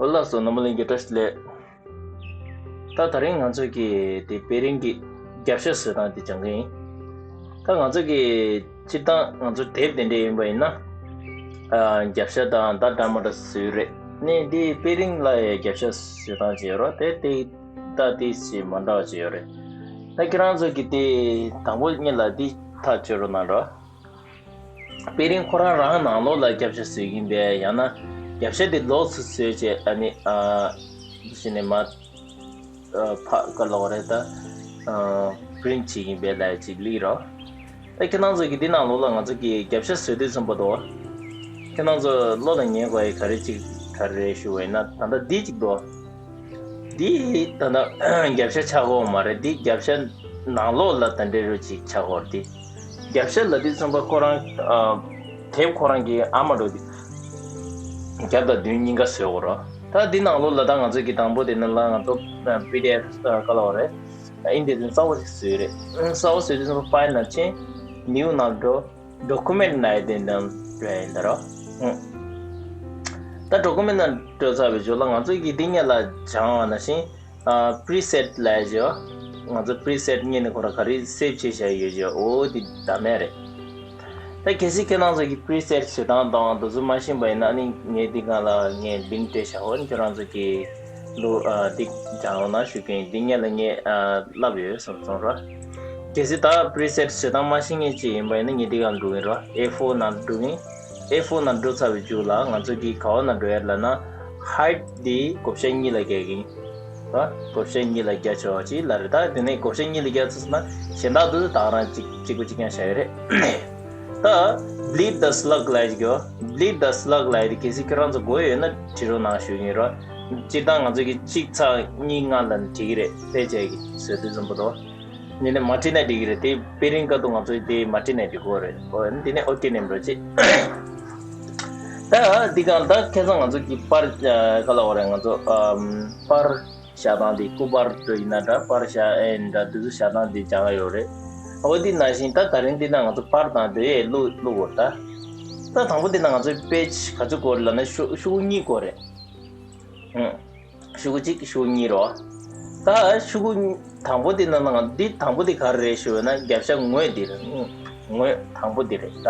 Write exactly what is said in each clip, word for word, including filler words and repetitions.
ཨོ་ལགས་སོ། རྣམ་པ་ལྷན་རྒྱས་བཀྲ་ཤིས་བདེ་ལེགས། ད་ད་རིང་ང་ཚོ་གི་དེ་པེ་རིང་གི་རྒྱབ་ཤ་བཟོ་སྟངས་དེ་སྦྱང་གི་ཡིན། ད་ང་ཚོ་གི་སྤྱིར་བཏང་ང་ཚོ་དེབ་དེ་འདྲ་ཡིན་པ་ཡིན་ན། ཨ། རྒྱབ་ཤ་དང་ད་འདྲ་མ་འདྲ་བཟོས་ཡོད་རེད། ནས་དེ་པེ་རིང་ལ་ཡང་རྒྱབ་ཤ་བཟོ་སྟངས་ཅིག་ཡོད་རེད། དེ་དེ་ད་དེ་ཞིག་མ་འདྲ་བ་ཅིག་ཡོད་རེད། ད་ཁྱེད་རང་ཚོ་གི་དེ་དང་པོ་ཉིད་ལ་དེ་ཐག་གཅོད་རོགས་གནང་རོགས། པེ་རིང་ཁོ་རང་རང་ནང་ལོགས་ལ་རྒྱབ་ཤ་བཟོས་ཀྱིན་པས། ཡང་ན་རྒྱབ་ཤ་དེ་ལོགས་སུ་བཟོས་བྱས། ཨ་ནི་ཨ་ཞེས་ནས་མ་ཨ་ཕ་ག་ལོག་རེད་ད། ཨ་པི་རིན་ཊི་བྱེད་ཀྱིན་པས་ལབ་ཅིག་ལིག་རོ། ད་ཁྱེད་རང་ཚོ་གི་འདི་ནང་ལོགས་ལ་ང་ཚོ་གི་རྒྱབ་ཤ་བཟོས་དུས་ཙམ་པ་དོ། ཁྱེད་རང་ཚོ་བློ་ལ་ངེས་དགོས་ཡ་ག་རེ་ཅིག་ག་རེ་ཞུ་བས་ན། ད་ལྟ་འདི་ཅིག་དོ། འདི་ད་ལྟ་རྒྱབ་ཤ་ཆགས་ཀྱི་ཡོད་མ་རེད། འདི་རྒྱབ་ཤ་ནང་ལོགས་ལ་ད་འདྲ་རུ་ཅིག་ཆགས་ཀྱི་ཡོད་རེད། འདི་རྒྱབ་ཤ་ལབ་དུས་ཙམ་པ་ཁོ་རང་ཨ་དེབ་ཁོ་རང་གི་ཨ་མ་འགྲོ་དུས་རྒྱབ་དང་མདུན་གཉིས་ཀ་བཟོས་ཡོད་རེད། ད་འདི་ནང་ལོགས་ལ་ད་ང་ཚོ་གི་དང་པོ་དེ་ནང་ལ་ང་ཚོ་པི་ཌི་ཨེཕ་ག་ལབ་དགོས་རེད། ཨིན་དེ་ཚོ་གསར་པ་ཞིག་བཟོས་རེད། གསར་པ་བཟོས་དུས་ཙམ་པ་ཕའིལ་ནང་ཕྱིན། ནིའུ་ནང་འགྲོ། ཌོ་ཀུ་མེན་ཊི་ནང་དེ་ནང་འགྲོ་ཡ་ཡིན་ད་རོ། ཨུ། ད་ཌོ་ཀུ་མེན་ཊི་ནང་འགྲོ་ཚར་བའི་རྗེས་ལ་ང་ཚོ་གི་འདི་སྔོན་ལ་སྦྱང་བ་ནང་བཞིན་ཨ་པི་རི་སེ་ཊི་ལབ་ཡ་ཅིག་ཡོད། ང་ཚོ་པི་རི་སེ་ཊི་སྔོན་ནས་ཁོ་རང་ག་རེ་སེབ་བྱས་བཞག་ཡོད་ཅིག་ཡོད། འོ་དེ་བདམས་ཡ་རེད། ད་གལ་སྲིད་ཁྱེད་རང་ཚོ་གི་པི་རི་སེ་ཊི་བྱེད་སྟངས་དང་དེ་ཚོ་མ་ཤེས་པ་ཡིན་ན། ཨ་ནི་ངས་འདི་སྒང་ལ་ངས་ལིང་ཀི་སྤྲད་བཞག་ཡོད། ཁྱེད་རང་ཚོ་གི་ལུ་ཨ་འདི་སྦྱང་རོགས་གནང་ཞུ་གི་ཡིན། འདི་སྔོན་ལ་ངས་ཨ་བསླབས་ཡོད་བསམ་སོང་ར། གལ་སྲིད་ད་པི་རི་སེ་ཊི་བྱེད་སྟངས་མ་ཤེས་མཁན་ཅིག་ཡིན་པ་ཡིན་ན་ངས་འདི་སྒང་འགྲོ་གི་ཡིན་ར། ཨེ་ཕོར་ནང་འགྲོ་གི་ཡིན། ཨེ་ཕོར་ནང་འགྲོ་ཚར་བའི་མཇུག་ལ་ང་ཚོ་གི་ག་བ་ནང་འགྲོ་ཡ་ལབ་ན། ཧའིཊ་འདི་བགོ་བཤའ་གཉིས་ལ་རྒྱག་གི་ཡིན་ར། བགོ་བཤའ་གཉིས་ལ་རྒྱག་ཆོག་ཅིག་ལབ་རེད། ད་དེ་ནས་བགོ་བཤའ་གཉིས་ལ་རྒྱག་ཚར་སོང་ན་གཞན་དག་དེ་ཚོ་ད་ག་རང་གཅིག་གཅིག་པ་གཅིག་རྐྱང་བཞག་ཡོད་རེད། ད་བྷི་ལིཌ་ཛ་སི་ལག་ལབ་ཡ་ཅིག་ཡོད། བྷི་ལིཌ་ཛ་སི་ལག་ལབ་ཡ་དེ་གལ་སྲིད་ཁྱེད་རང་ཚོ་དགོས་ཡོད་ན་བྲིས་རོགས་གནང་ཞུ་གི་ཡིན་ར། སྤྱིར་བཏང་ང་ཚོ་གི་གཅིག་ཚེག་གཉིས་ལྔ་ལབ་ན་འགྲིག་གི་རེད། ཕལ་ཆེར་གི་བཟོ་དུས་ཙམ་པ་དོ། འདི་ནས་མ་བྲིས་ན་འགྲིག་གི་རེད། དེ་པེ་རིང་སྐབས་དུ་ང་ཚོ་དེ་མ་བྲིས་ན་འགྲིག་གི་རེད། འོ་འདི་ནས་ཨོ་ཀེ་ནས་འགྲོ་ཅིག་ད་འདི་སྒང་ད་ཁ་སང་ང་ཚོ་གི་པར་ཨ་ག་ལབ་དགོས་རེད། ང་ཚོ་ཨམ་པར་བཞག་སྟངས་དེ། སྐུ་པར་འདྲ་ཡིན་ན་འདྲ། པར་བཞག་ཨེ་འདྲ་དེ་ཚོ་བཞག་སྟངས་དེ་སྦྱང་ཡ་ཡོད་རེད། འོ་དེ་ནང་བཞིན་ད་ད་རིང་འདི་ན་ང་ཚོ་པར་དང་དེ་བླུག་བླུག་དགོས་རེད། ད་ད་དང་པོ་འདི་ན་ང་ཚོ་པེ་ཇི་ག་ཚོད་དགོས་རེད་ལབ་ན་ཤོག་ཤོག་གུ་གཉིས་དགོས་རེད། ཨུ། ཤོག་གུ་གཅིག་ཤོག་གུ་གཉིས་རོ། ད་ཤོག་གུ་དང་པོ་དེ་ནང་ལ་ང་འདི་དང་པོ་དེ་ག་རེ་རེད་ཞུ་བས་ན་རྒྱབ་ཤ་ངོས་འདི་རེད། ངོས་དང་པོ་འདི་རེད་ད།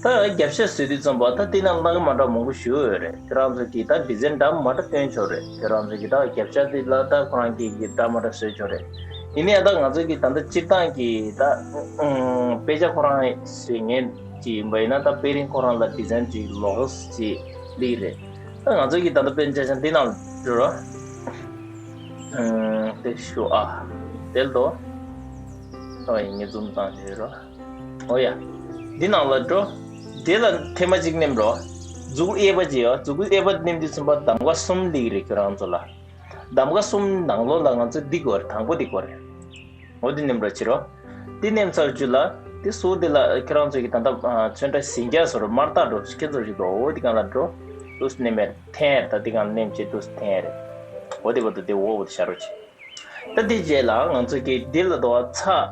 ད་རྒྱབ་ཤ་བཟོས་དུས་ཙམ་པ་ད་དེ་ནང་ལ་མ་འདྲ་མང་པོ་ཞུ་ཡོད་རེད། ཁྱེད་རང་ཚོ་གིས་ད་ཌི་ཛའིན་འདྲ་མ་འདྲ་སྟོན་ཆོག་རེད། ཁྱེད་རང་ཚོ་གིས་ད་རྒྱབ་ཤ་དེ་ལ་ད་ཁོ་རང་གིས་གིས་འདྲ་མ་འདྲ་བཟོས་ཆོག་རེད། ཡིན་ནའི་ད་ང་ཚོ་གིས་ད་ལྟ་སྤྱིར་བཏང་གི་ད་ཨུ་དཔེ་ཆ་ཁོ་རང་ཟེར་མཁན་ཅིག་ཡིན་པ་ཡིན་ན། ད་པེ་རིང་ཁོ་རང་ལ་ཌི་ཛའིན་ཅིག་ལོགས་ཅིག་སླེབས་རེད། ད་ང་ཚོ་གིས་ད་ལྟ་དཔེ་ཆ་ཆ་འདི་ནང་འགྲོ་རོགས། ཨུམ། དེ་ཤོག་ཨ། དེ་ལ་དོ། ཨོ་ཡ། ངས་ཛུམ་བཏང་བྱས་རོགས། ཨོ་ཡ། འདི་ནང་ལ་འགྲོ། དེ་ལ་ཐེངས་མ་གཅིག་མནན་རོགས། མཛུབ་གུ་གཡས་པ་ཅིག་ཡོད། མཛུབ་གུ་གཡས་པ་མནན་དུས་ཙམ་པ་གདམ་ག་གསུམ་སླེབས་རེད་ཁྱོད་རང་ཚོ་ལ། གདམ་ག་གསུམ་ནང་ལོགས་ལ་ང་ཚོ་འདི་དགོས་རེད། དང་པོ་འདི་དགོས་རེད། འོ་འདི་མནན་རོགས་བྱེད་རོགས། འདི་མནན་ཚར་རྗེས་ལ་འདི་ཟུར་འདི་ལ་ཁྱེད་རང་ཚོ་གི་ད་ལྟ་ཨ་ཚོན་ཁྲ་ཟིང་སྐྱ་བཟོ་རོགས། དམར་རྟགས་འགྲོ་ཁྱེད་ཚོ་ཞིག་འགྲོ། འོ་འདི་སྒང་ལ་འགྲོ། འདུག་སེ་མནན་པས་འཐེན་ཡ། ད་འདི་སྒང་མནན་བྱས་འདུག་སེ་འཐེན་ཡ་རེད། འོ་འདི་བར་དུ་འདི་འོ་འོ་དེ་བཞག་རོགས་བྱེད། ད་འདི་རྗེས་ལ་ང་ཚོ་གི་འདི་ལ་དོ་ཚེག་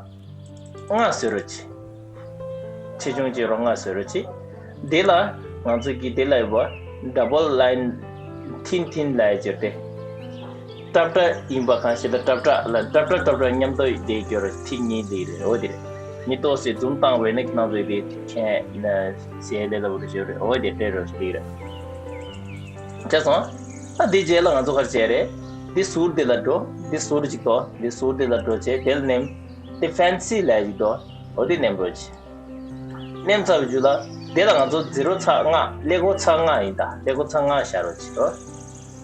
ལྔ་བཟོ་རོགས་བྱེད། ཆེ་ཆུང་བྱེད་རོགས་ལྔ་བཟོ་རོགས་བྱེད། འདི་ལ་ང་ཚོ་གི་འདི་ལ་ཡོད་པ་ཌ་བལ་ལའིན་ཐིན་ཐིན་ལབ་ཡ་ཅིག་ཡོད་དེ། ཏྲབ་ཏྲ་ཡིན་པ་གང་ཞིག་ལ་ཏྲབ་ཏྲ་ལ་ཏྲབ་ཏྲ་ཏྲབ་ཏྲ་མཉམ་དུ་བསྡད་ཡོད་རེད། ཐིག་གཉིས་འདི་རེད། འོ་འདི་རེད། མི་ཏོག་ཙམ་ཛུམ་བཏང་བས་ན་ཁྱེད་རང་ཚོ་འདི་མཁྱེན་ན་ཟེར་ལས་སླ་པོ་རེད་ཤོད་རེད། འོ་འདི་སྤྲད་རོགས་འདི་རེད། བྱས་སོང་། ད་འདི་རྗེས་ལ་ང་ཚོ་ག་རེ་བྱས་རེད། འདི་ཟུར་འདི་ལ་འགྲོ། འདི་ཟུར་གཅིག་དོ། འདི་ཟུར་འདི་ལ་འགྲོ་བྱས་དེ་ལ་མནན། འདི་ཕེན་སི་ལབ་ཡ་ཅིག་དོ། འོ་འདི་མནན་རོགས་བྱེད། མནན་ཚར་བའི་མཇུག་ལ་དེ་ལ་ང་ཚོ་ཛི་རོ་ཚེག་ལྔ། ཀླད་ཀོར་ཚེག་ལྔ་ཡིན་ད། ཀླད་ཀོར་ཚེག་ལྔ་བཞག་རོགས་བྱེད་རོགས།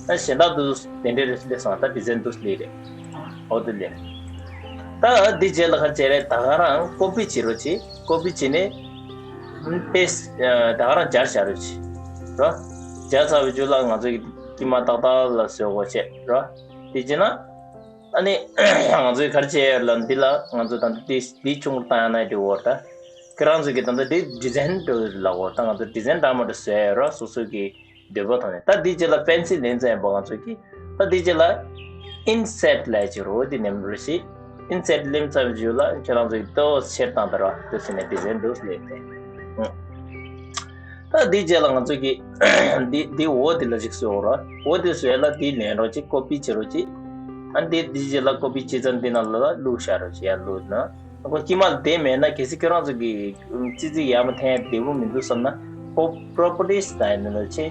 ད་གཞན་དག་འདུག་དེ་འདྲའི་རེ་སླེབས་སོང་། ད་ཌི་ཛའིན་འདུག་སླེབས་རེད། འོ་འདི་སླེབས། ད་འདི་རྗེས་ལ་ག་རེ་བྱས་རེད། ད་ག་རང་ཀོ་པི་བྱེད་རོགས་བྱེད། ཀོ་པི་བྱས་ནས་པེ་སི་ཊི་ད་ག་རང་སྦྱར་བཞག་རོགས་བྱེད་རོགས། སྦྱར་ཚར་བའི་མཇུག་ལ་ང་ཚོ་གི་དཀྱིལ་མ་ཏག་ཏག་ལ་བཟོ་དགོས་བྱས་རོགས། དེ་བྱས་ན་ཨ་ནི་ང་ཚོས་ག་རེ་བྱས་ཡོད་ལབ་འདི་ལ་ང་ཚོ་ད་ལྟ་འདི་འདི་ཆུང་རུ་བཏང་ཡ་ན་འགྲིག་གི་རེད་ད། ཁྱེད་རང་ཚོ་གིས་ད་ལྟ་འདི་ཌི་ཛའིན་འདྲ་ལབ་དགོས་རེད་ད། ང་ཚོ་ཌི་ཛའིན་འདྲ་མ་འདྲ་བཟོ་ཡ་ཡོད་ར། སོ་སོ་གི་འདོད་པ་ཐོག་ནས། ད་འདི་རྗེས་ལ་ཕེན་སི་ལེན་ཚར་ཡིན་པ་ང་ཚོ་གིས། ད་འདི་རྗེས་ལ་ཨིན་སེཊ་ལབ་ཡ་ཅིག་རོ། འདི་མནན་རོགས་བྱེད། ཨིན་སེཊ་ལེན་ཚར་བའི་མཇུག་ལ་ཁྱེད་རང་ཚོ་གིས་ཏོག་ཙམ་ཆེར་བཏང་དང་ར། འདུག་སེ་ནས་ཌི་ཛའིན་འདུག་སེ་ལེན་ཏེ། ཨུ། ད་ ད་འདི་རྗེས་ལ་ང་ཚོ་གི་འདི་འདི་འོ་འདི་ལ་ཅིག་བཟོ་རོགས། འོ་འདི་བཟོས་ལ་འདི་ལེན་རོགས་ཅིག་ཀོ་པི་བྱེད་རོགས་ཅིག་ཨ་འདི་འདི་རྗེས་ལ་ཀོ་པི་བྱེད་ཙང་འདི་ནང་ལ་ལ་བླུགས་བཞག་རོགས་ཅིག་ཡར་བླུགས་ན། ཁོ་དཀྱིལ་མ་དེ་མེད་ན་གལ་སྲིད་ཁྱོད་རང་ཚོ་གི་ཙི་ཙི་ཡར་མར་འཐེན་བདེ་པོ་མི་འདུག་བསམ་ན། ཁོ་པོ་རོ་པར་ཊིས་ལ་ཡིན་ནོ་ཆེ།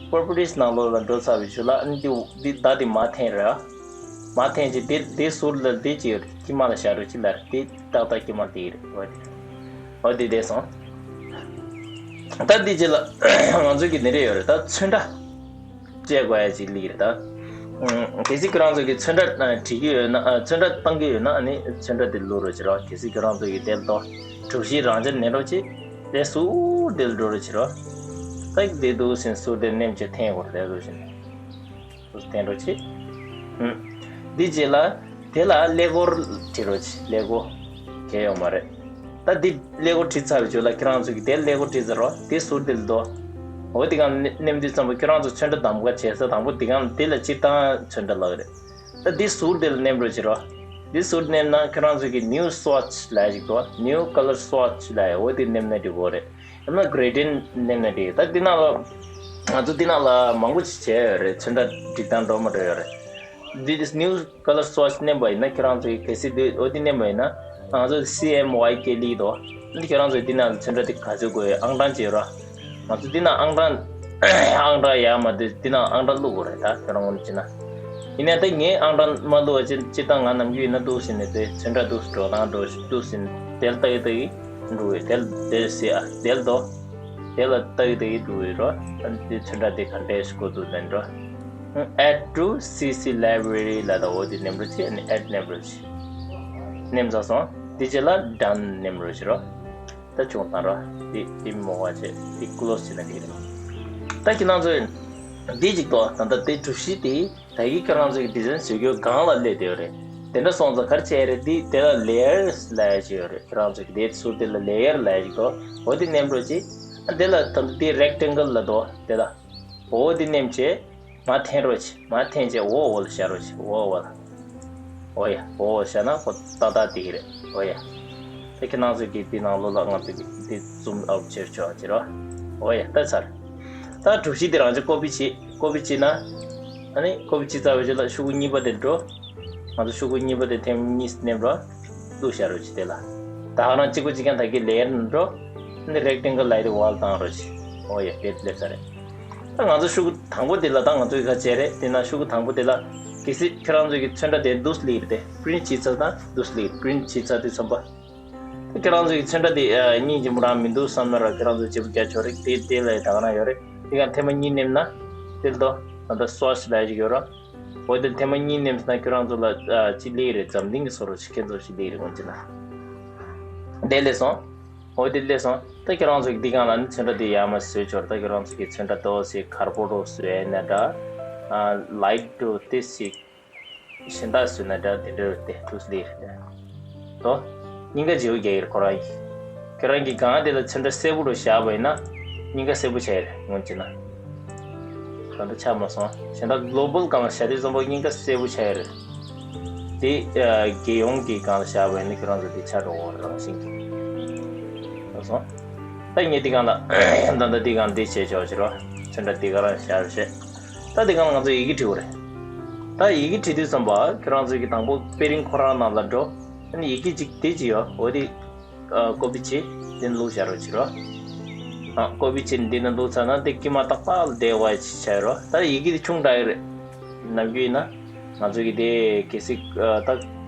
པོ་རོ་པར་ཊིས་ནང་ལོགས་ལ་འགྲོ་ཚར་བའི་ཆུ་ལ་ཨ་ནི་འདི་འདི་ད་འདི་མར་འཐེན་ར། མར་འཐེན་ཅིག་དེ་དེ་ཟུར་ལ་དེ་ཅིག་ཡོད་རེད། དཀྱིལ་མ་ལ་བཞག་རོགས་ཅིག་ལ་རེད། དེ་ཏག་ཏག་དཀྱིལ་མ་དེ་ཡིན་རེད། འོ་དེ་འོ་དེ་བསྡད་སོང་། ད་འདི་རྗེས་ལ་ང་ཚོ་གི་འདི་འདྲ་ཡོད་རེད། ད་ཚོན་ཁྲ་བཅད་དགོས་ཡ་ཅིག་སླེབས་རེད་ད། ཨུམ། གལ་སྲིད་ཁྱོད་རང་ཚོ་གི་ཚོན་ཁྲ་ཨ་བྲིས་ཀྱི་ཡོད་ན། ཨ་ཚོན་ཁྲ་བཏང་གི་ཡོད་ན་ཨ་ནི་ཚོན་ཁྲ་དེ་བླུགས་རོགས་བྱེད་རོགས། གལ་སྲིད་ཁྱོད་རང་ཚོ་གི་དེ་ལ་ཏོ་གྲུ་བཞི་རང་འཇགས་ནས་རོགས་བྱེད། དེ་ཟུར་དེ་ལ་འགྲོ་རོགས་བྱེད་རོགས། ད་དེ་འདུག་སེ་ཟུར་དེ་ནེམ་བྱེད་འཐེན་དགོས་རེད། དེ་འདུག་སེ་ནས་ཟུར་འཐེན་རོགས་བྱེད། ཨུམ། འདི་རྗེས་ལ་དེ་ལ་ཀླད་ཀོར་བྲིས་རོགས་བྱེད། ཀླད་ཀོར་གལ་ཡོད་མ་རེད། ད་འདི་ཀླད་ཀོར་བྲིས་ཚར་བའི་རྗེས་ལ་ཁྱེད་རང་ཚོ་གིས་དེ་ཀླད་ཀོར་བྲིས་ཚར་རོགས། དེ་ཟུར་དེ་ལ་དོ། འོ་དེ་གང་ནེམ་དུས་ཙམ་པ་ཁྱེད་རང་ཚོ་ཚོན་ཁྲ་གདམ་ག་བྱེད་ས་དང་པོ་དེ་གང་དེ་ལ་སྤྱིར་བཏང་ཚོན་ཁྲ་ལབ་རེད། ད་འདི་ཟུར་དེ་ལ་ནེམ་རོགས་བྱེད་རོགས། འདི་ཟུར་ནེམ་ན་ཁྱེད་རང་ཚོ་གི་ནིའུ་སོ་ཆི་ལབ་ཡ་ཞིག་འདུག་ནིའུ་ཀ་ལར་སོ་ཆི་ལབ་ཡ། འོ་དེ་ནེམ་ན་འགྲིག་གི་རེད། ཡང་ན་གྷེ་རེ་ཌི་ཡན་ཊི་ནེམ་ན་འགྲིག་ད་འདི་ནང་ལ་ང་ཚོ་འདི་ནང་ལ་མང་པོ་ཞིག་བྱས་ཡོད་རེད། ཚོན་ཁྲ་སྒྲིག་སྟངས་འགྲོ་མ་འགྲོ་ཡོད་རེད། འདི་ནིའུ་ཀ་ལར་སོ་ཆི་ནེམ་པ་ཡིན་ན་ཁྱེད་རང་ཚོ་གི་གལ་སྲིད་འདི་འོ་འདི་ནེམ་པ་ཡིན་ན་ང་ཚོ་སི་ཨེམ་ཝའི་ཀེ་ལི་དོ། འདི་ཁྱེད་རང་ཚོ་འདི་ནང་ལ་ཚོན་ཁྲ་འདི་ག་ཚོད་དགོས་ཡོད། ཨང་གྲངས་བྱེད་རོགས། ང་ཚོ་འདི་ན་ཨང་གྲངས་ཨང་གྲངས་ཡར་མར་དེ་འདི་ན་ཨང་གྲངས་བླུག་དགོས་རེད། ད་ཁྱོད་རང་ངོ་ནས་བྱས་ན། ཡིན་ནའི་ད་ངས་ཨང་གྲངས་མ་བླུག་པ་ཅིག་སྤྱིར་བཏང་ང་ནམ་རྒྱུན་ཡིན་ན་འདུག་ཟེར་ནས་དེ་ཚོན་ཁྲ་འདུག་འགྲོ་སྟངས་འགྲོ་འདུག་ཟེར་ནས་དེ་ལ་ལྟ་གི་ལྟ་གི་འགྲོ་བས། དེ་ལ་དེ་ཟེར་ཨ་དེ་ལ་དོ། དེ་ལ་ལྟ་གི་ལྟ་གི་འགྲོ་བས་རོ། ཨ་ནི་དེ་ཚོན་ཁྲ་དེ་ག་འདྲས་ཞིག་དགོས་འདུག་ལབ་འགྲོ། Add to C C library ལ་ད་འོ་དེ་ནེམ་རོགས་བྱེད། ཨ་ནི་ཨེཌ་ནེམ་རོགས་བྱེད། ནེམ་ཚར་སོང་། དེ་རྗེས་ལ་ཌན་ནེམ་རོགས་བྱེད་རོ། ད་ཆུང་བཏང་རོགས། འདི་འདི་མོ་བ་བྱས། འདི་ཀློ་སི་བྱས་ན་འགྲིག་རེད། ད་ཁྱེད་རང་ཚོས་འདི་གཅིག་ཏོ། ད་ལྟ་འདི་གྲུ་བཞི་དེ་ད་གིན་ཁྱེད་རང་ཚོས་ཀྱི་ཌི་ཛའིན་བཟོ་རྒྱུ་སྒང་ལ་སླེབས་བསྡད་ཡོད་རེད། དེ་འདྲ་སོང་ཙང་ག་རེ་བྱས་རེད། འདི་དེ་ལ་ལེ་ཡར་ལབ་ཡ་ཅིག་ཡོད་རེད། ཁྱེད་རང་ཚོས་ཀྱི་དེ་ཟུར་དེ་ལ་ལེ་ཡར་ལབ་ཡ་ཅིག་ཏོ། འོ་དེ་ནེམ་རོགས་བྱེད། ཨ་དེ་ལ་ད་ལྟ་འདི་རེག་ཊེང་གལ་ལ་དོ། དེ་ལ་འོ་དེ་ནེམ་བྱས། མར་འཐེན་རོགས་བྱེད། མར་འཐེན་བྱས་འོ་འོ་ལ་བཞག་རོགས་བྱེད། འོ་འོ་ལ། འོ་ཡ། འོ་འོ་བཞག་ན་ཁོ་ཏག་ཏག་དེ་གི་རེད། འོ་ཡ། ད་ཁྱེད་རང་ཚོས་ཀྱི་དེ་ནང་ལོགས་ལ་ང་ཚོས་ཀྱི་དེ་ཛུམ་ཨའུཊ་བྱེད་ཆོག་བྱེད་རོགས། འོ་ཡ། ད་ཚར། ད་གྲུ་བཞི་དེ་རང་ཅག་ཀོ་པི་བྱེད། ཀོ་པི་བྱེད་ན། ཨ་ནི་ཀོ་པི་བྱེད་ཚར་བའི་རྗེས་ལ་ཤོག་གུ་གཉིས་པ་དེ་འགྲོ། ང་ཚོ་ཤོག་གུ་གཉིས་པ་དེ་ཐེངས་གཉིས་ནེམ་རོགས། བླུགས་བཞག་རོགས་བྱེད། དེ་ལ། ད་ང་རང་གཅིག་པོ་གཅིག་རྐྱང་ད་གི་ལེ་ཡར་ནང་འགྲོ། འདི་རེག་ཊེང་གལ་ལ་དེ་འོ་ལ་བཏང་རོགས་བྱེད། འོ་ཡ། དེ་སླེབས་ཚར་རེད། ད་ང་ཚོ་ཤོག་གུ་དང་པོ་དེ་ལ་ད་ང་ཚོ་ག་བྱས་རེད། དེ་ན་ཤོག་གུ་དང་པོ་དེ་ལ་གལ་སྲིད་ཁྱེད་རང་ཚོ་གི་ཚོན་ཁྲ་དེ་འདུག་སླེབས་རེད་དེ། པི་རིན་ཊི་བྱེད་ཚར་ན་འདུག་སླེབས། པི་རིན་ཊི་བྱེད་ཚར་དུས་ཙམ་པ། ད་ཁྱེད་རང་ཚོ་གི་ཚོན་ཁྲ་དེ་ཨ་སྙིང་རྗེ་མོ་རང་མི་འདུག་བསམ་ན་ར་ཁྱེད་རང་ཚོ་བརྗེ་པོ་རྒྱག་ཆོག་རེད་དེ། དེ་ལ་ཡི་ད་ག་རང་ཡོད་རེད། དེ་གང་ཐེངས་མ་གཉིས་ནེམ་ན། དེ་ལ་དོ། ད་ལྟ་སོ་ཆི་ལབ་ཡ་ཅིག་ཡོད་ར། འོ་དེ་ཐེངས་མ་གཉིས་ནེམ་ན་ཁྱེད་རང་ཚོ་ལ་ཨ་ཅིག་སླེབས་རེད། འཛམ་གླིང་གི་བཟོ་འདྲ་ཅིག་ཁྱེད་ཚོ་ཞིག་སླེབས་རེད། འོན་ཅི་ན། དེ་སླེབས་སོང་། འོ་དེ་སླེབས་སོང་། ད་ཁྱེད་རང་ཚོ་གི་འདི་གང་ལ་ནི་ཚོན་ཁྲ་དེ་ཡར་མར་བཟོས་ཆོག་རེད། ད་ཁྱེད་རང་ཚོ་གི་ཚོན་ཁྲ་དོ་ཟེར་ཁར་པོ་རོ་བཟོས་ན་འདྲ། ཨ་ལའིཊ་འགྲོ་དེ་ཞིག་གཞན་དག་བཟོས་ན་འདྲ། དེ་འདྲ་རེད་དེ། འདུག་སླེབས་རེད་དེ། དོ། སྙིང་ག་བརྗེ་པོ་རྒྱག་གི་རེད་ཁོ་རང་གིས། ཁྱེད་རང་གིས་གང་དེ་ལ་ཚོན་ཁྲ་སེར་པོ་རུ་བཞག་པ་ཡིན་ན། སྙིང་ག་སེར་པོ་ཆགས་ཡི་རེད། ངོ་བྱས་ན། ད་ལྟ་ཆགས་མ་སོང་། གཞན་དག་གྷོ་ལོ་བལ་སྒང་ལ་བཞག་དུས་ཙམ་པ་སྙིང་ག་སེར་པོ་ཆགས་ཡི་རེད། དེ་ཨ་རྒྱལ་ཡོངས་ཀྱི་སྒང་ལ་བཞག་པ་ཡིན་ན་ཁྱེད་རང་ཚོ་དེ་ཆགས་འགྲོ་གི་རེད་རང་བཞིན་གྱིས། ལགས་སོ། ད་ངས་དེ་སྒང་ལ་ད་ལྟ་དེ་སྒང་འདི་བྱས་ཆོག་ཕྱིར་རོ། ཚོན་ཁྲ་དེ་ག་རང་བཞག་རོགས་བྱེད། ད་དེ་སྒང་ལ་ང་ཚོ་ཡི་གེ་བྲིས་དགོས་རེད། ད་ཡི་གེ་བྲིས་དུས་ཙམ་པ་ཁྱེད་རང་ཚོ་གི་དང་པོ་པེ་རིང་ཁོ་རང་ནང་ལ་འགྲོ། ཨ་ནི་ཡི་གེ་གཅིག་དེ་གཅིག་ཡོད། འོ་དེ་ཨ་ཀོ་པི་བྱེད། དེ་ནས་བླུགས་བཞག་རོགས་བྱེད་རོ། ཨ་ཀོ་པི་བྱེད་ནས་འདི་ནས་བླུགས་ཚར་ན་དེ་དཀྱིལ་མ་ཏག་ཏག་ལ་བསྡད་པ་ཅིག་ཆགས་རོ། ད་ཡི་གེ་དེ་ཆུང་དྲགས་ཡོད་རེད། ནམ་རྒྱུན་ཡིན་ན་ང་ཚོ་གི་དེ་གལ་སྲིད་ཨ་ད་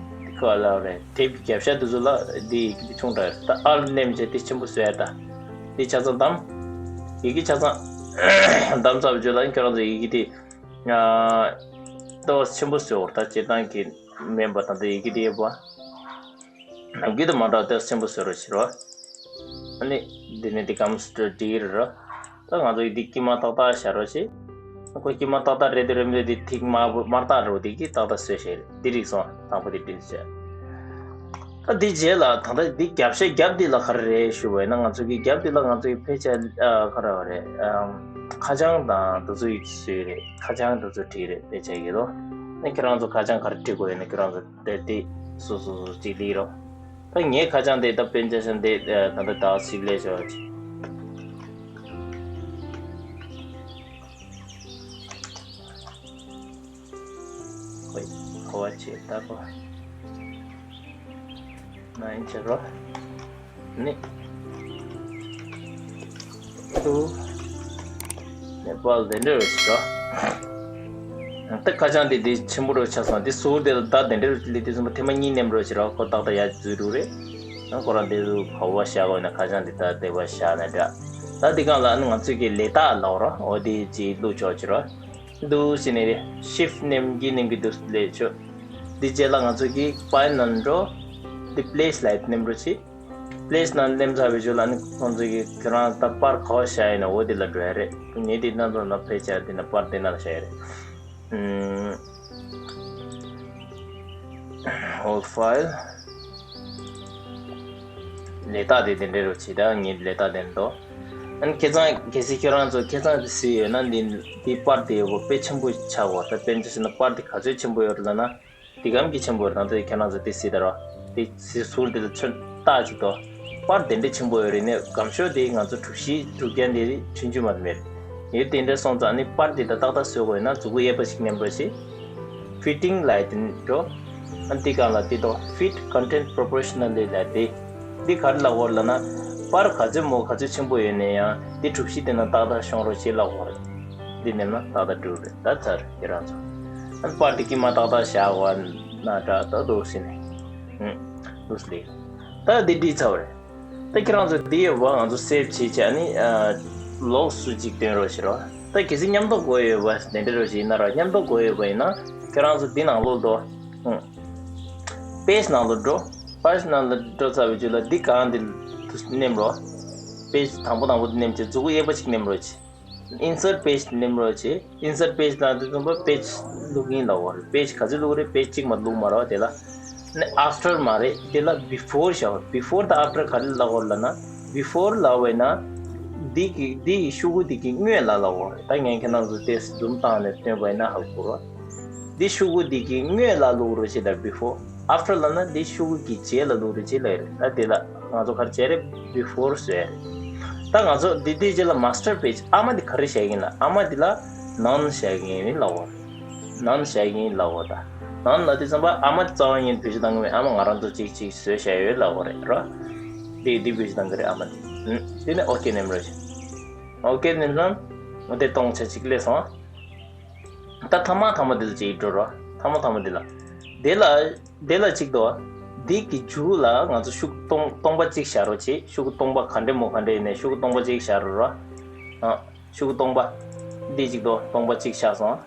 ཁ་ལ་རེད། དེབ་རྒྱབ་ཤ་དེ་ཚོ་ལ་དེ་ཡི་གེ་དེ་ཆུང་དྲགས་ཡོད་རེད། ད་ཨར་ནེམ་བྱས་དེ་ཆེན་པོ་བཟོས་ཡ། ད་དེ་ཆ་ཚང་བདམས། ཡི་གེ་ཆ་ཚང་བདམས་ཚར་བའི་རྗེས་ལ་ཁྱོད་རང་ཚོ་ཡི་གེ་དེ་ཨ་ལྟ་བ་ཆེན་པོ་བཟོས་པ་རེད། ད་སྤྱིར་བཏང་གི་མིན་པ་ད་ལྟ་ཡི་གེ་དེ་ཡོད་པ། ནམ་རྒྱུན་དང་མ་འདྲ་བ་ལྟ་ཆེན་པོ་བཟོས་རོགས་བྱེད་རོགས། ཨ་ནི་འདི་ནི་འདི་གམ་སྟོ་འདི་རེད་རོ། ད་ང་ཚོ་ཡི་འདི་དཀྱིལ་མ་ཏག་ཏག་བཞག་རོགས་བྱེད། ཁོ་དཀྱིལ་མ་ཏག་ཏག་རེད་དེ་རེད་མི་རེད་དེ་ཐིག་དམར་པོ་དམར་ཏག་རེད་པ། འདི་གི་ཏག་ཏག་བཟོས་བྱས་རེད། འདི་རིག་སོང་། དང་པོ་འདི་འདྲ་བྱས། ད་འདི་རྗེས་ལ་ད་ལྟ་འདི་རྒྱབ་ཤ་རྒྱབ་འདི་ལ་ག་རེ་རེད་ཞུ་བ་ཡིན་ན། ང་ཚོ་གི་རྒྱབ་འདི་ལ་ང་ཚོ་གི་ཕལ་ཆེར་ཨ་ག་རེ་བ་རེད། ཨམ་ཁ་བྱང་དང་འདི་ཚོ་ཡི་བཟོས་རེད། ཁ་བྱང་འདི་ཚོ་བྲིས་རེད། ཕལ་ཆེར་གི་ལོ། ཨ་ཁྱེད་རང་ཚོ་ཁ་བྱང་ག་རེ་བྲིས་དགོས་ཡིན་ན་ཁྱེད་རང་ཚོ་དེ་དེ་སོ་སོ་སོ་གཅིག་ལི་རོ། ད་ངའི་ཁ་བྱང་དེ་ད་དཔེ་ཆ་བཞག་འདི་ད་ལྟ་ད་ཞིབ་ལས་བྱོས། ཨོ་བ་ཆེ་ད་གོ། ན་ཡིན་ཆེ་རོ། ནི། ཏུ། ནེ་པཱལ་དེ་འདྲ་རོ་ཞིག་རོ། ད་ཁ་བྱང་དེ་དེ་ཆེན་པོ་རོ་ཆགས་སོང་། དེ་ཟུར་དེ་ལ་ད་དེ་འདྲ་རོ་ལི་དེ་ཚོ་ཐེངས་མ་གཉིས་ནེམ་རོ་ཞིག་རོ། ཁོ་ཏག་ཏག་ཡ་འཛུལ་རུ་རེད། ཁོ་རང་དེ་ཚོ་ཁ་བ་བཞག་འོ་ན་ཁ་བྱང་དེ་ད་དེ་བ་བཞག་ན་འདྲ། ད་དེ་གང་ལ་ང་ཚོས་ཀྱི་ལས་རྟགས་ལོག་རོ། འོ་དེ་ཅི་བླུག་ཆོག་ཅི་རོ། འདུག་ཟེར་ནས་རེད། ཤིཕ་ནེམ་གྱི་ནེམ་གྱི་འདུག་ལས་ཆོག་འདི་རྗེས་ལ་ང་ཚོ་གི་ཕའིལ་ནང་འགྲོ། འདི་པི་ལེ་སི་ལ་ནེམ་འགྲོ་ཆི། པི་ལེ་སི་ནང་ནེམ་ཚར་བའི་རྗེས་ལ་ནི་ཁོང་ཚོ་གི་ཁྱེད་རང་ད་པར་ག་བ་བཞག་ཡིན་ན་འོ་དེ་ལ་འགྲོ་ཡ་རེད། ངས་འདི་ནང་ཚོ་ན་ཕེ་ཆ་འདི་ན་པར་འདི་ན་བཞག་ཡ་རེད། ཨུམ། Old file། ལས་རྟགས་དེ་དེ་འདྲའི་རོ་ཆེ། ད་ངའི་ལས་རྟགས་དེ་འདོ། ཨན་ཁྱེད་ཚང་གལ་སྲིད་ཁྱེད་རང་ཚོ་ཁྱེད་ཚང་དེ་སུ་ཡོད་ན་འདི་འདི་པར་དེ་ཡོད་པོ་དཔེ་ཆེན་པོ་ཆགས་གོ། ད་དཔེ་མཚོན་ཟེར་ན་པར་དེ་ག་ཚོད་ཆེན་པོ་ཡོད་རེད་ལབ་ན། དེ་གམ་གྱི་ཆེན་པོ་ཡོད་རེད། ད་ཚོད་ཁྱེད་རང་ཚོ་དེ་སྲིད་ད་རོ། དེ་སྲིད་ཟུར་དེ་ལ་ཚོད་ལྟ་ཅིག་དོ། པར་དེ་འདྲའི་ཆེན་པོ་ཡོད་རེད་ནས་སྒམ་ཤོག་དེ་ང་ཚོ་གྲུ་བཞི་གྲུ་རྒྱན་དེ་ཁྲིན་ཆུ་མ་མེད། ཡོད་དེ་འདྲ་སོང་ཙང་ནི་པར་དེ་ད་ཏག་ཏག་བཟོ་དགོས་ན་མཛུ་གུ་གཡས་པ་ཞིག་མནན་པ་ཞིག Fitting ལ་དེ་འགྲོ། ཨ་འདི་གང་ལ་དེ་དོ་Fit content proportionally ལ་དེ། འདི་ག་རེ་ལབ་དགོས་ལབ་ན། པར་ག་ཚོད་མོ་ག་ཚོད་ཆེན་པོ་ཡོད་ན་ཡང་འདི་གྲུ་བཞི་དེ་ན་ཏག་ཏག་ཤོང་རོགས་བྱེད་ལབ་དགོས་རེད། འདི་ནེམ་ན་ཏག་ཏག་འགྲུབ་རེད། ད་ཚར་ཁྱེད་རང་ཚོ། ཨ་པར་དེ་དཀྱིལ་མ་ཏག་ཏག་བཞག་དགོས་ན་འདྲ་ད་འདུག་ཟེར་ནས། ཨུམ། འདུག་ཟེར་ལེ། ད་འདི་འགྲིག་ཚར་བ་རེད། ད་ཁྱེད་རང་ཚོ་འདི་ཡོད་པ་ང་ཚོ་སེབ་བྱེད་བྱས་ནི་ཨ་ལོག་སུ་གཅིག་སྟོན་རོགས་བྱེད་རོགས། ད་གལ་སྲིད་མཉམ་དུ་དགོས་ཡོད་པ་དེ་འདྲ་རོགས་བྱེད་ཡིན་ན་ར། མཉམ་དུ་དགོས་ཡོད་པ་ཡིན་ན་ཁྱེད་རང་ཚོ་འདི་ནང་ལོག་འགྲོ། ཨུམ། པེ་ཇི་ནང་ལོག་འགྲོ། པེ་ཇི་ནང་ལོག་འགྲོ་ཚར་བའི་རྗེས་ལ་འདི་གང་འདི་དུ་ནེམ་རོགས། པེ་ཇི་དང་པོ་དང་པོ་དུ་ནེམ་བྱས་མཛུ་གུ་གཡས་པ་གཅིག་ནེམ་རོགས་བྱེད། Insert page ནེམ་རོགས་བྱེད། Insert page ལ་དུས་ཙམ་པ་པེ་ཇི་བླུག་གིན་ལ་འོར། པེ་ཇི་ག་ཚོད་བླུག་རེད། པེ་ཇི་གཅིག་མ་བླུག་མ་རོགས། དེ་ལ་ནི་after མ་རེད། དེ་ལ་before བྱའོ། before དང་after ག་རེ་ལ་འོར་ལབ་ན། before ལབ་པ་ཡིན་ན། འདི་གི་འདི་ཡི་ཤོག་གུ་འདི་གི་སྔོན་ལ་ལ་འོར། ད་ངས་ཁྱེད་རང་ཚོ་དེ་འཛུམ་བཏང་ནས་སྟོན་པ་ཡིན་ན་ཧ་གོ་རོགས། འདི་ཤོག་གུ་འདི་གི་སྔོན་ལ་བླུག་རོགས་བྱེད། ད་before། after ལབ་ན་འདི་ཤོག་གུ་གི་རྗེས་ལ་བླུག་རོགས་བྱེད་ལབ་རེད། ད་དེ་ལ་ང་ཚོ་ག་རེ་བྱས་རེད། before བཟོས་རེད། ད་ང་ཚོ་འདི་འདི་རྗེས་ལ་master page ཨ་མ་འདི་ག་རེ་བྱས་ཡིན་ལ། ཨ་མ་འདི་ལ་none བྱས་ཡིན་ལབ་འོ། none བྱས་ཡིན་ལབ་འོ། ད་none ལབ་དུས་ཙམ་པ་ཨ་མ་འདི་རྩ་བ་ཉིད་བེད་སྤྱོད་གཏང་གི་མེད། ཨ་མ་ང་རང་ཚོ་གཅིག་གཅིག་བཟོས་བྱས་ཡོད་ལབ་འོ་རེད་ར། འདི་འདི་བེད་སྤྱོད་གཏང་གི་རེད་ཨ་མ་འདི། ཨུམ། དེ་ནས་okay ནེམ་རོགས་བྱེད། okay ནེམ་ཙམ་དེ་སྟོང་ཆ་གཅིག་སླེབས་སོང་། ད་ཐ་མ་ཐ་མ་འདི་ལ་ཅིག་འགྲོ་རོགས། ཐ་མ་ཐ་མ་འདི་ལ། དེ་ལ་དེ་ལ་ཅིག་འདུག་འདི་གི་མཇུག་ལ་ང་ཚོ་ཤོག་སྟོང་སྟོང་པ་གཅིག་བཞག་རོགས་བྱེད། ཤོག་སྟོང་པ་ག་འདྲ་མོ་ག་འདྲ་ཡིན་ནའི་ཤོག་སྟོང་པ་གཅིག་བཞག་རོགས་ར། ཨ། ཤོག་སྟོང་པ། འདི་ཅིག་འདུག་སྟོང་པ་གཅིག་བཞག་སོང་།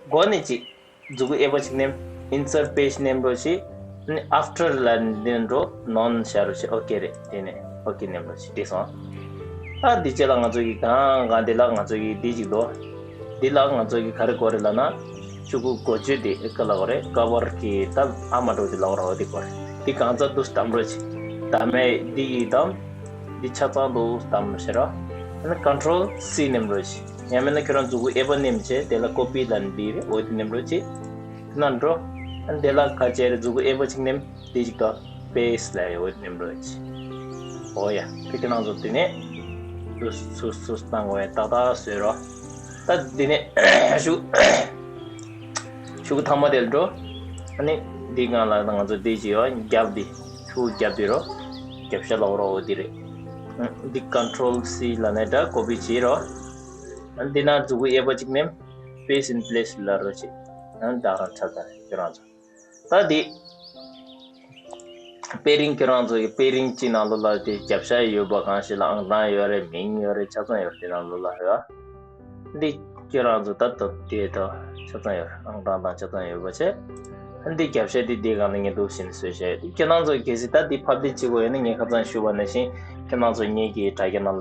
མགོ་ནས་ཅིག་མཛུ་གུ་གཡས་པ་གཅིག་ནེམ། Insert page ནེམ་རོགས་བྱེད། ནི་after ལ་འདི་འགྲོ་none བྱ་རོགས་བྱེད། okay རེད། དེ་ནས་okay ནེམ་རོགས་བྱེད། འགྲིག་སོང་། ཨ་འདི་རྗེས་ལ་ང་ཚོ་གི་གང་གང་འདི་ལ་ང་ཚོ་གི་འདི་གཅིག་འདུག་འདི་ལ་ང་ཚོ་གི་ག་རེ་དགོས་རེད་ལབ་ན། ཤོག་གུ་འགོ་བརྗོད་དེ་ཀ་ལ་དགོས་རེད། ཀ་བར་གི་ད་ཨ་མ་འགྲོ་དེ་ལ་དགོས་རེད། འོ་དེ་དགོས་རེད། འདི་གང་ཚ་འདུག་གདམ་རོགས་བྱེད། གདམ་མེད་འདི་ཡི་གདམ། འདི་ཆ་ཚང་འདུག་གདམ་ཟེར་རོ། ཨ་ནི་control C ནེམ་རོགས་བྱེད། ཡང་མིན་ན་ཁྱོད་རང་མཛུ་གུ་གཡས་པ་ནེམ་བྱས་དེ་ལ་copy ལ་འདི་རེད། འོ་དེ་ནེམ་རོགས་བྱེད། ན་འགྲོ། ཨ་ནི་དེ་ལ་ཁ་ཆེ་རེད། མཛུ་གུ་གཡས་པ་གཅིག་ནེམ། དེ་གཅིག་དང་paste ལ་ཡོད་ནེམ་རོགས་བྱེད། འོ་ཡ། ཁྱེད་ཀྱི་ནང་ཚོ་དེ་ནས་སུ་སུ་སུ་བཏང་དགོས་ཡ་ཏག་ཏག་བཟོས་རོགས། ད་དེ་ནས་ཤུ་ཤུ་གུ་ཐ་མ་དེ་ལ་འགྲོ། ཨ་ནི་འདི་སྒང་ལ་ང་ཚོ་འདི་ཅི་ཡོད་རྒྱབ་འདི་ཤུ་གུ་རྒྱབ་འདི་རོ། རྒྱབ་ཤ་ལ་འོ་རོ་འོ་འདི་རེད། ཨ་འདི་control C ལ་ནས་འདྲ་copy བྱེད་རོགས། ཨ་འདི་ན་མཛུ་གུ་གཡས་པ་གཅིག་ནེམ། paste in place ལ་རོ་བྱེད། ཨ་ད་རང་ཆ་ཚང་རེད་ཁྱོད་རང་ཚོ། ད་འདི་padding ཁྱོད་རང་ཚོ་གི་padding གཅིག་ནང་ལོགས་ལ་དེ་རྒྱབ་ཤ་ཡོད་པ་གང་ཞིག་ལ་ཨང་གྲངས་ཡོད་རེད། མིང་ཡོད་རེད། ཆ་ཚང་ཡོད་རེད། དེ་ནང་ལོགས་ལ་ཡོད། འདི་ཁྱོད་རང་ཚོ་ད་ལྟ་དེ་ད་ཆ་ཚང་ཡོད་རེད། ཨང་གྲངས་དང་ཆ་ཚང་ཡོད་པ་བྱས། འདི་རྒྱབ་ཤ་འདི་དེ་གང་ལ་ངས་འདུག་བཞིན་བཟོས་བྱས། ཁྱོད་རང་ཚོ་གལ་སྲིད་ད་འདི་publish བྱེད་དགོས་ཡོད་ན་ངས་ཁ་སང་ཞུས་པ་ནང་བཞིན་ཁྱོད་རང་ཚོ་ངེད་ཀྱི་དྲ་རྒྱ་ནང་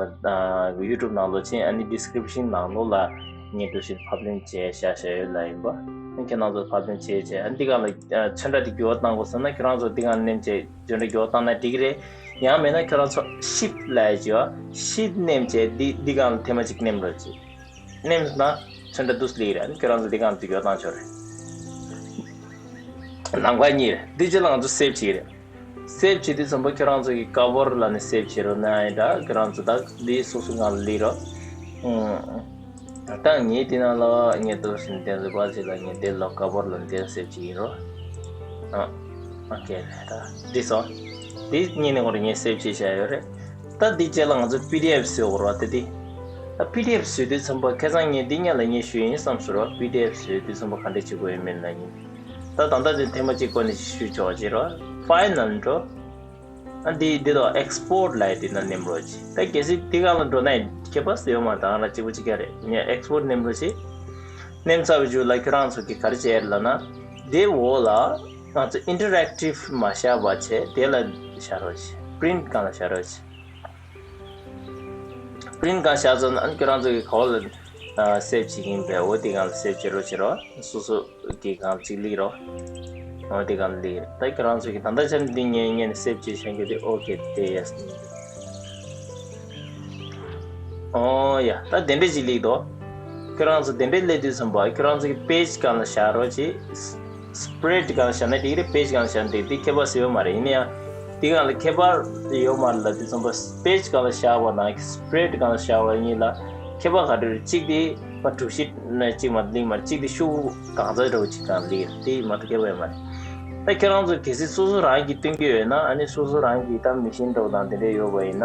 ལ་YouTube ནང་ལོགས་ཕྱིན། ཨ་ནི་description ནང་ལོགས་ལ་ངས་འདུག་བཞིན་publish བྱས་བཞག་བཞག་ཡོད་ལ་ཡིན་པ། ཁྱེད་རང་ཚོ་ཕབ་ལེན་བྱས་བྱས། ཨ་འདི་གང་ལ་ཚོན་ཁྲ་འདི་འགྱུར་བ་བཏང་དགོས་ཟེར་ན་ཁྱེད་རང་ཚོ་འདི་གང་ནེམ་བྱས་ཚོན་ཁྲ་འགྱུར་བ་བཏང་ན་འགྲིག་གི་རེད། ཡང་མེད་ན་ཁྱེད་རང་ཚོ་shift ལབ་ཡ་བྱས་པ་shift ནེམ་བྱས་འདི་འདི་གང་ལ་ཐེངས་མ་གཅིག་ནེམ་རོགས་བྱེད། ནེམ་ན་ཚོན་ཁྲ་འདུག་སླེབས་རེད། ཨ་ནི་ཁྱེད་རང་ཚོ་འདི་གང་ལ་འགྱུར་བ་བཏང་ཆོག་རེད། ནམ་མཁའ་གཉིས་རེད། འདི་རྗེས་ལ་ང་ཚོ་save བྱེད་ཀྱི་རེད། save བྱེད་དུས་ཙམ་པ་ཁྱེད་རང་ཚོ་གི་cover ལ་ནི་save བྱེད་རོགས་གནང་ཡིན་ད། ཁྱེད་རང་ཚོ་ད་འདི་སོ་སོ་ངང་ལ་ལི་རོགས། ཨུམ། ད་ངས་འདི་ནང་ལ་ངས་འདུག་བཞིན་བསྟན་འཛིན་པ་ཅིག་ལ་ངས་འདི་ལ་cover ལ་འདི་save བྱེད་ཀྱི་ཡིན་རོགས། ཨ། ཨོ་ཁེ་རེད། ད་འདི་སོ། འདི་གཉིས་ནས་ཁོ་རང་ངས་སེབ་བྱས་བཞག་ཡོད་རེད། ད་འདི་རྗེས་ལ་ང་ཚོ་པི་ཌི་ཨེཕ་བཟོ་དགོས་རེད་བ། ད་འདི། ད་པི་ཌི་ཨེཕ་བཟོས་དུས་ཙམ་པ་ཁ་སང་ངས་འདི་སྔོན་ལ་ངས་ཞུས་ཡིན་བསམ་སོང་ར། པི་ཌི་ཨེཕ་བཟོས་དུས་ཙམ་པ་ག་འདྲས་བྱེད་དགོས་ཡོད་མེད་ལ་ཡིན། ད་ད་ལྟ་འདི་ཐེངས་མ་གཅིག་སྒོ་ནས་ཞུས་ཆོག་ཅེས་ར། ཕའི་ནལ་འགྲོ། ཨ་འདི་འདི་དང་ཨེག་སི་པོར་ལབ་ཡ་འདི་ནང་ནེམ་རོགས་བྱེད། ད་གལ་སྲིད་འདི་སྒང་ལ་འགྲོ་ན་ཁྱད་པར་ཡོད་མ་རེད། ད་ང་རང་གཅིག་པུ་གཅིག་རྐྱང་རེད། ངས་ཨེག་སི་པོར་ནེམ་རོགས་བྱེད། ནེམ་ཚར་བའི་མཇུག་ལ་ཁྱོད་རང་ཚོ་གིས་ག་རེ་བྱེད་ལབ་ན། དེའི་འོག་ལ་ང་ཚོ་ཨིན་ཊར་ཨེག་ཊིབ་མ་བཞག་པ་བྱས་དེ་ལ་བཞག་རོགས་བྱེད། པི་རིན་ཊི་སྒང་ལ་བཞག་རོགས་བྱེད། པི་རིན་ཊི་སྒང་བཞག་ཚར་ན་ཨ་ནི་ཁྱོད་རང་ཚོ་གིས་ག་པར་ལ་སེབ་བྱེད་ཀྱི་ཡིན་པས། འོ་དེ་སྒང་ལ་སེབ་བྱེད་རོགས་བྱེད་རོགས། སོ་སོ་གི་སྒང་ལ་གཅིག་ལིག་རོགས། འོ་དེ་སྒང་ལ་ལིག་རེད། ད་ཁྱོད་རང་ཚོ་གིས་ད་ལྟ་ཆ་ནས་འདི་ངས་ངས་ནས་སེབ་བྱེད་བཞག་རྒྱུ་དེ་ཨོ་ཁེ་དེ་ཡེ་སི། ཨོ་ཡ། ད་དེ་འདྲས་ཅིག་ལིག་དོ། ཁྱོད་རང་ཚོ་དེ་འདྲས་སླེབས་དུས་ཙམ་པ་ཁྱོད་རང་ཚོ་གི་པེ་ཇི་སྒང་ལ་བཞག་རོགས་བྱེད། སི་པི་རེ་ཌི་སྒང་ལ་བཞག་ན་འགྲིག་གི་རེད། པེ་ཇི་སྒང་ལ་བཞག་ན་འགྲིག་འདི་ཁྱད་པར་ཟེར་ཡོད་མ་རེད། ཡིན་ན་ཡང་འདི་སྒང་ལ་ཁྱད་པར་ཡོད་མ་རེད་ལབ་དུས་ཙམ་པ་པེ་ཇི་སྒང་ལ་བཞག་པ་དང་སི་པི་རེ་ཌི་སྒང་ལ་བཞག་པ་གཉིས་ལ་ཁྱད་པར་ག་རེ་རེད། གཅིག་དེ་མ་གྲུ་བཞི་ནས་གཅིག་མ་ལིག་མ་རེད། གཅིག་དེ་ཤོག་གུ་གང་ཚ་འདྲ་བོ་གཅིག་སྒང་ལིག་རེད། དེ་མ་གཏོགས་ཁྱད་པར་ཡོད་མ་རེད། ད་ཁྱེད་རང་ཚོ་གལ་སྲིད་སོ་སོ་རང་གིས་སྟོན་གྱི་ཡོད་ན། ཨ་ནི་སོ་སོ་རང་གིས་ད་མི་ཤིན་འདྲ་བོ་དང་དེ་འདྲས་ཡོད་པ་ཡིན་ན།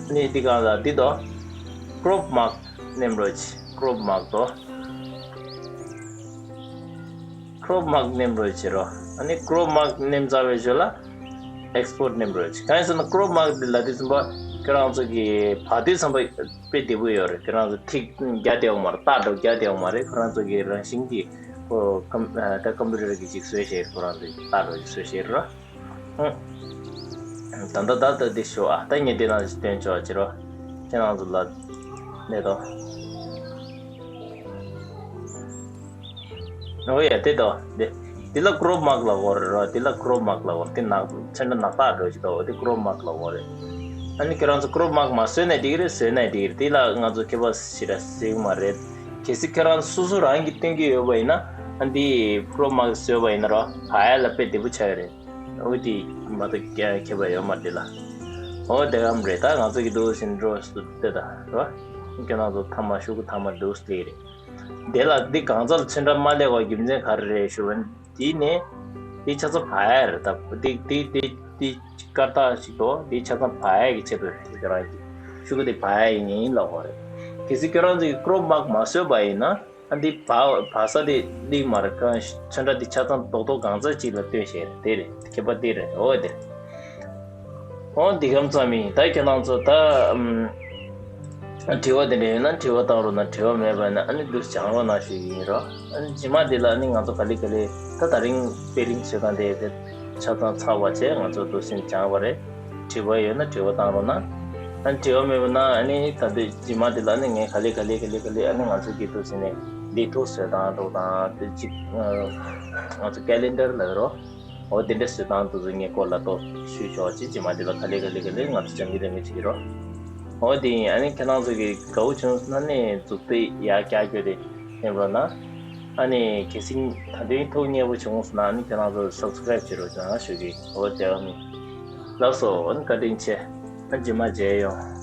ཨ་ནི་འདི་སྒང་ལ་འདི་དོ། ཀྲོབ་མཱག་ནེམ་རོགས་བྱེད། ཀྲོབ་མཱག་དོ། ཀྲོབ་མཱག་ནེམ་རོགས་བྱེད་རོགས། ཨ་ནི་ཀྲོབ་མཱག་ནེམ་ཚར་བའི་མཇུག་ལ་ཨེག་སི་པོར་ནེམ་རོགས་བྱེད། གང་ཡིན་ཟེར་ན་ཀྲོབ་མཱག་འདི་ལབ་དུས་ཙམ་པ་ཁྱེད་རང་ཚོ་གིས་བར་དུས་ཙམ་པ་དཔེ་བདེ་པོ་ཡོད་རེད། ཁྱེད་རང་ཚོ་ཐིག་རྒྱག་བདེ་བ་མ་རེད། རྟགས་འདྲ་བོ་རྒྱག་བདེ་བ་མ་རེད། ཁོ་རང་ཚོ་གི་རང་བཞིན་གྱིས་ཁོ་ཀམ་ཨ་ད་ཀམ་པུ་ཊར་གྱིས་ཅིག་བཟོས་བྱས། ཁོ་རང་ཚོ་གིས་རྟགས་འདྲ་བོ་ཅིག་བཟོས་བྱས་རོགས། ཨང་། ད་ལྟ་ད་ལྟ་འདི་ཤོག་ཨ། ད་ངས་འདི་ནང་བཞིན་སྟོན་ཆོག་ཅེས་རོགས། ཁྱེད་རང་ཚོ་ལ་གནས་དོ། ཨོ་ཡ་དེ་དོ། འདི་འདི་ལ་ཀྲོབ་མཱག་ལབ་ཀྱི་ཡོད་རེད་རོགས། འདི་ལ་ཀྲོབ་མཱག་ལབ་ཀྱི་ཡོད་རེད། འདི་ནག་ཚོན་ཁྲ་ནག་ཐག་འདྲ་བོ་ཅིག་འདུག་འདི་ཀྲོབ་མཱག་ལབ་ཀྱི་ཡོད་རེད། ཨ་ནི་ཁྱེད་རང་ཚོ་ཀྲོབ་མཱག་མ་བཟོས་ན་འགྲིག་གི་རེད། བཟོས་ན་འགྲིག་གི་རེད། འདི་ལ་ང་ཚོ་ཁྱད་པར་ཞེ་དྲག་ཟེར་གྱི་མ་རེད། གལ་སྲིད་ཁྱེད་རང་ཚོ་སོ་སོ་རང་གིས་སྟོན་གྱི་ཡོད་པ་ཡིན་ན། ཨ་འདི་ཀྲོབ་མཱག་བཟོས་པ་ཡིན་ན་རོགས། བ་ཡ་ལ་དཔེ་བདེ་པོ་ཆགས་ཀྱི་རེད། འོ་དེ་མ་གཏོགས་ཁྱད་པར་ཡོད་མ་རེད་ལ། འོ་དེ་གམ་རེད། ད་ང་ཚོ་གི་འདུག་ཟིན་འགྲོ་སུ་དེ་ད་རོ། ཁྱེད་རང་ཚོ་ཐ་མ་ཤོག་གུ་ཐ་མ་འདུག་སྟེ་རེད། དེ་ལ་འདི་གང་ཚ་ལ་ཚོན་ཁྲ་མ་སླེབས་པ་རྒྱུ་མཚན་ག་རེ་རེད་ཞུ་བ་ཡིན། དེ་ནས་འདི་ཆ་ཚང་བ་ཡ་རེད། ད་འདི་འདི་འདི་འདི་སྐར་རྟགས་ཤིག་འདུག་འདི་ཆ་ཚང་བ་ཡ་གི་ཆེད་དུ་རེད། ཁྱེད་རང་གི་ཤོག་གུ་དེ་བ་ཡ་ཡིན་ལབ་དགོས་རེད། གལ་སྲིད་ཁྱེད་རང་ཚོ་གི་ཀྲོབ་མཱག་མ་བཟོས་པ་ཡིན་ན། ཨ་འདི་བ་བ་ས་དེ་གླིང་མར་གང་ཚོན་ཁྲ་འདི་ཆ་ཚང་རྡོག་རྡོག་གང་ཚ་གཅིག་ལ་སྟོན་བྱས་རེད། དེ་རེད། ཁྱད་པར་དེ་རེད། འོ་དེ་རེད། འོ་འདི་གམ་ཙམ་ཡིན། ད་ཁྱེད་རང་ཚོ་ད་ཨམ་དྲི་བ་དེ་འདྲ་ཡོད་ན་དྲི་བ་བཏང་རོགས་གནང་། དྲི་བ་མེད་པ་ན་ཨ་ནི་འདུག་སྦྱང་རོགས་གནང་ཞུ་གི་ཡིན་རོགས། ཨ་ནི་རྗེས་མ་དེ་ལ་ཨ་ནི་ང་ཚོ་ག་ལེ་ག་ལེ་ད་ད་རིང་དཔེ་རིང་བཟོ་སྟངས་དེ་དེ་ཆ་ཚང་ཚར་བ་བྱས་ང་ཚོ་འདུག་སེ་སྦྱང་བ་རེད། དྲི་བ་ཡོད་ན་དྲི་བ་བཏང་རོགས་གནང་། ཨ་ནི་དྲི་བ་མེད་པ་ན་ཨ་ནི་ད་དུས་རྗེས་མ་དེ་ལ་ཨ་ནི་ངས་ག་ལེ་ག་ལེ་ག་ལེ་ག་ལེ་ཨ་ནི་ང་ཚོ་གི་འདུག་སེ་ནས་ལས་ཐོག་བཟོ་སྟངས་འདྲ་དང་དེ་གཅིག་ང་ཚོ་ཀེ་ལེན་ཌར་ལབ་རོགས། འོ་དེ་འདྲ་བཟོ་སྟངས་དེ་ཚོ་ངས་སྐོར་ལ་ཏོག་ཞུས་ཆོག་ཅིག་རྗེས་མ་དེ་ལ་ག་ལེ་ག་ལེ་ག་ལེ་ང་ཚོ་སྦྱང་གི་རེད་མི་བྱེད་ཀྱི་རོགས། འོ་དེ་ཡིན། ཨ་ནི་ཁྱེད་རང་ཚོ་གི་དགའ་བོ་བྱུང་སོང་ན་ནི་མཛུབ་དེ་ཡར་བཀྱག་རྒྱུ་དེ་ཡིན་པ་ན། ཨ་ནི་གལ་སྲིད་ད་དུང་ཐུགས་མཉེས་པོ་བྱུང་སོང་ན་ཨ་ནི་ཁྱེད་རང་ཚོ་སབ་སི་ཀ་རེབ་བྱེད་རོགས་གནང་ཞུ་གི། འོ་དེ་ཨ་ནི་ལགས་སོ། ཨ་ནི་བཀའ་དྲིན་ཆེ། ཨ་རྗེས་མ་མཇལ་ཡོང་།